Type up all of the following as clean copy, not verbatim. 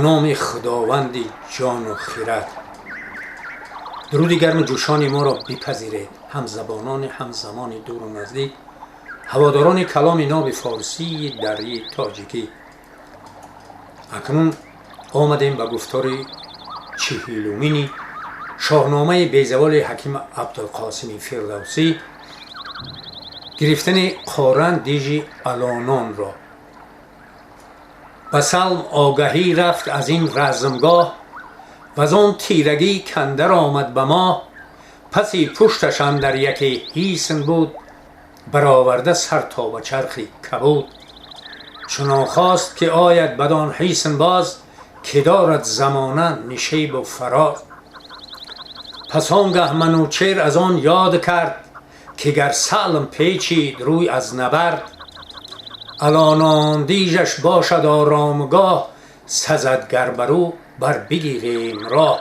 Номи Худованди ҷону хирад. Дуруди гарму ҷӯшони моро бипазиред, ҳамзабонони ҳамзамони дуру наздик, ҳаводорони каломи ноби форсии дарии тоҷикӣ. Акнун омадем ба гуфтори 40-умини шоҳномаи безаволи ҳаким Абдулқосими Фирдавсӣ, гирифтани Қоран дижи Алононро. Ба Салм огаҳӣ рафт аз ин размгоҳ, ваз он тирагӣ кандар омад ба моҳ. Паси пушташ андар яке ҳисн буд, бароварда сар то ба чархи кабуд. Чунон хост, ки ояд бадон ҳисн боз, ки дорад замона нишебу фароз. Пас он гаҳ Манучер аз он ёд кард, ки гар Салм печид рӯй аз набард, Алонон дижаш бошад оромгоҳ, сазад гар бар ӯ бар бигирем роҳ.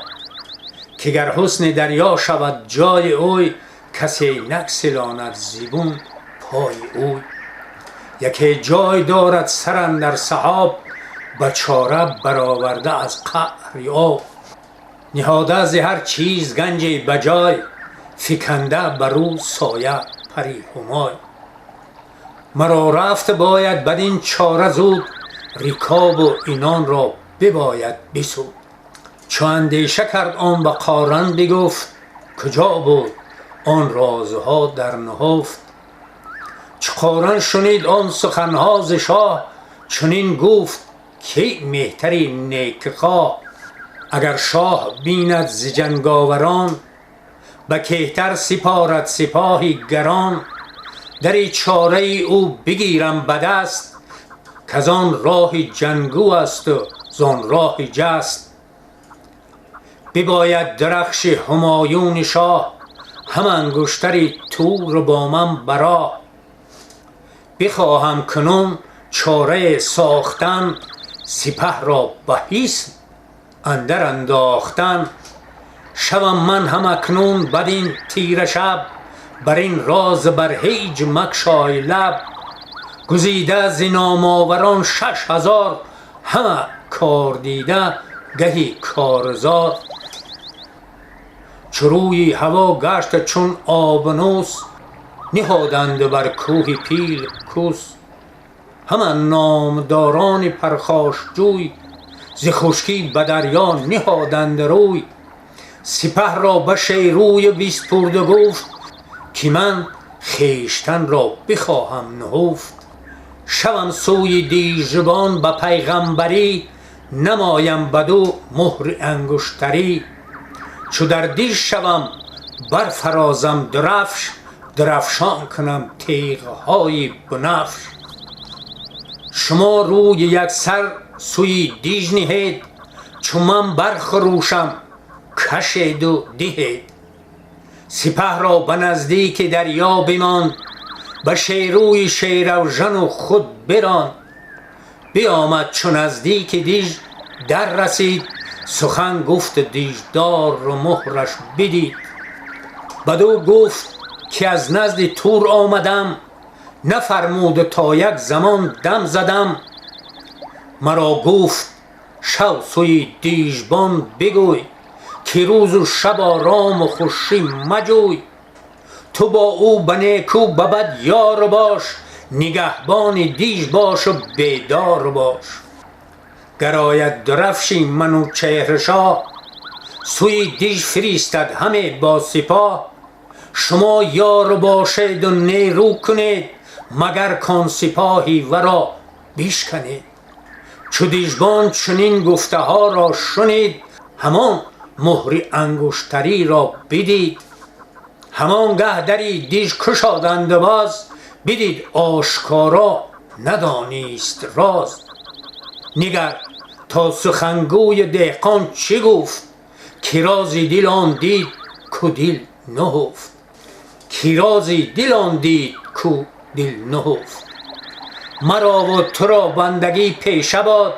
Ки гар ҳусни дарё шавад ҷои ӯй, касе нагсилонад зибун пои ӯй. Яке ҷой дорад сар андар саҳоб, ба чора бароварда аз қаъри об. Ниҳода зи ҳар чиз ганҷе ба ҷой, фиканда бар ӯ соя пари ҳумой. Маро рафт бояд бадин чора зуд, рикобу инонро бибояд бисуд. Чу андеша кард, он ба Қоран бигуфт, куҷо буд он розҳо дар нуҳуфт. Чу Қоран шунид он суханҳо зи шоҳ, чунин гуфт, ки меҳтари некхоҳ, агар шоҳ бинад зи ҷанговарон, ба кеҳтар сипорад сипоҳи гарон. Дари чораи ӯ бигирам ба даст, казон роҳи ҷангу асту зон роҳи ҷаст. Бибояд дурахши ҳумоюни шоҳ, ҳам ангуштари туру бо ман ба роҳ. Бихоҳам кунун чорае сохтан, сипаҳро ба ҳисн андар андохтан. Шавам ман ҳам акнун бадин тира шаб, бар ин роз бар ҳеҷ макшой лаб. Гузида зи номоварон 6000, ҳама кор дида, гаҳи корзор. Чу рӯи ҳаво гашт чун обнус, ниҳоданд бар кӯҳи Пил кус. Ҳама номдорони пархошҷӯй, зи хушкӣ ба дарё ниҳоданд рӯй. Сипаҳро ба Шерӯю биспурду гуфт, ки ман хештанро бихоҳам нуҳуфт. Шавам сӯи дижбон ба пайғамбарӣ, намоям баду муҳри ангуштарӣ. Чу дар диж шавам, барфарозам дурафш, дурафшон кунам теғҳои бунафш. Шумо рӯи яксар сӯи диж ниҳед, чу ман бархурӯшам, кашеду диҳед. Сипаҳро ба наздики дарё бимонд, ба Шерӯи шеравжану худ биронд. Биомад, чу наздики диж дар расид, сухан гуфту диждору муҳраш бидид. Бадӯ гуфт, ки аз назди Тур омадам, нафармуду то як замон дам задам. Маро гуфт: шав, сӯи дижбон бигӯй, ки рӯзу шаб орому хушӣ маҷӯй. Ту бо ӯ ба неку ба бад ёр бош, нигаҳбони диж бошу бедор бош. Гар ояд дурафши Манучеҳршоҳ, сӯи диж фиристад ҳаме бо сипоҳ. Шумо ёру бошеду нерӯ кунед, магар кон сипоҳи варо бишканед. Чу дижбон чунин гуфтаҳоро шунид, ҳамон муҳри ангуштариро бидид. Ҳамон гаҳ дари диж кушоданду боз, бидид ошкоро, надонист роз. Нигар, то сухангӯи деҳқон чӣ гуфт, ки рози дил он дид, ку дил нуҳуфт, ки рози дил он дид, ку дил нуҳуфт. Марову туро бандагӣ пеша бод,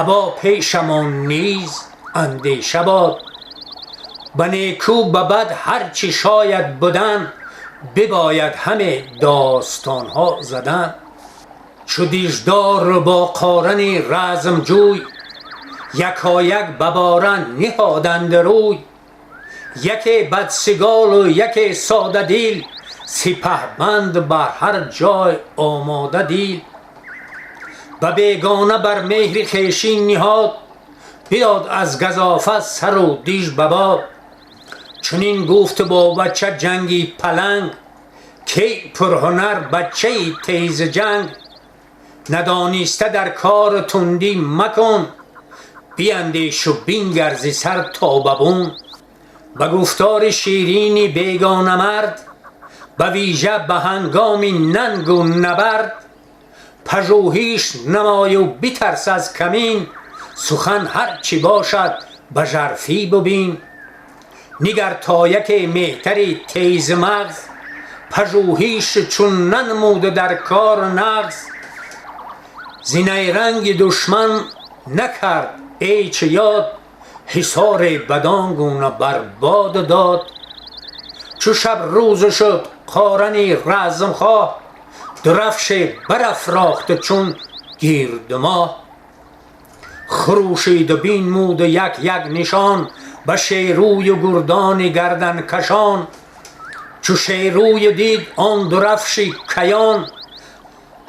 або пешамон низ андеша бод. Ба неку ба бад ҳарчи шояд будан, бибояд ҳаме достонҳо задан. Чу диждор бо Қорани размҷӯй Якояк ба бора ниҳоданд рӯй, яке бадсигол ва яке содадил, сипаҳбанд бар ҳар ҷой омода дил. Ба бегона бар меҳри хешин ниҳод, бидод аз газофа сару диж ба бод. Чунин гуфт бо бача ҷанги паланг, ки пурҳунар бачаи тез ҷанг. Надониста дар кор тундӣ макун, биандешу бингар зи сар то ба бун. Ба гуфтори ширини бегона мард, ба вижа ба ҳангоми нангу набард. Пажӯҳиш намою битарс аз камин, сухан ҳар чӣ бошад ба жарфӣ бубин. Нигар то яке меҳтари тезмағз, пажӯҳиш чун нанмуда дар кор нағз. Зи найранги душман накард ҳеч ёд, ҳисоре бадон гуна бар бод дод. Чу шаб рӯз шуд қорани размхоҳ, дурафше барафрохт чун гирду моҳ. Хурӯшиду бинмуду як як нишон, ба шерӯю гурдони гарданкашон. Чу шерӯю дид он дурафши каён,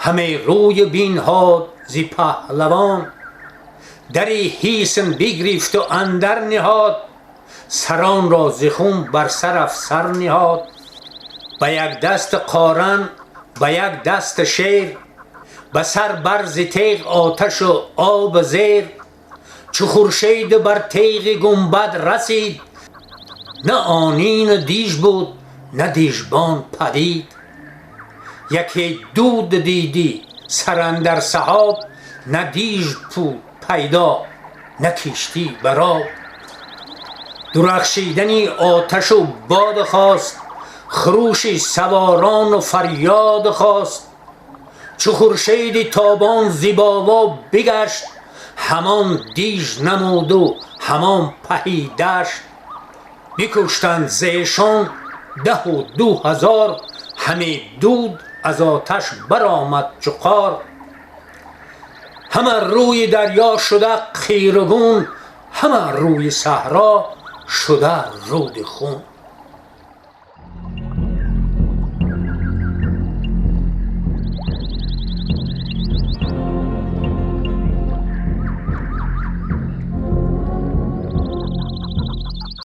ҳаме рӯю бинҳод зи паҳлавон. Дари ҳисн бигрифту андар ниҳод, саронро зи хун бар сар афсар ниҳод. Ба як даст қоран, ба як даст шер, ба сар бар зи теғ оташу об зер. Чу хуршеду бар теғи гунбад расид, на онину диж буд, на дижбон падид. Яке дуд дидӣ сар андар саҳоб, на диж буд пайдо, на киштӣ бар об. Дурахшидани оташу бод хост, хурӯши саворону фарёд хост. Чу хуршеди тобон зи боло бигашт, ҳамон диж намуду ҳамон паҳи дашт. Бикуштанд зешон 12 ҳазор, ҳаме дуд аз оташ баромад чу қор. Ҳама рӯи дарё шуда қиргун, ҳама рӯи саҳро шуда руди хун.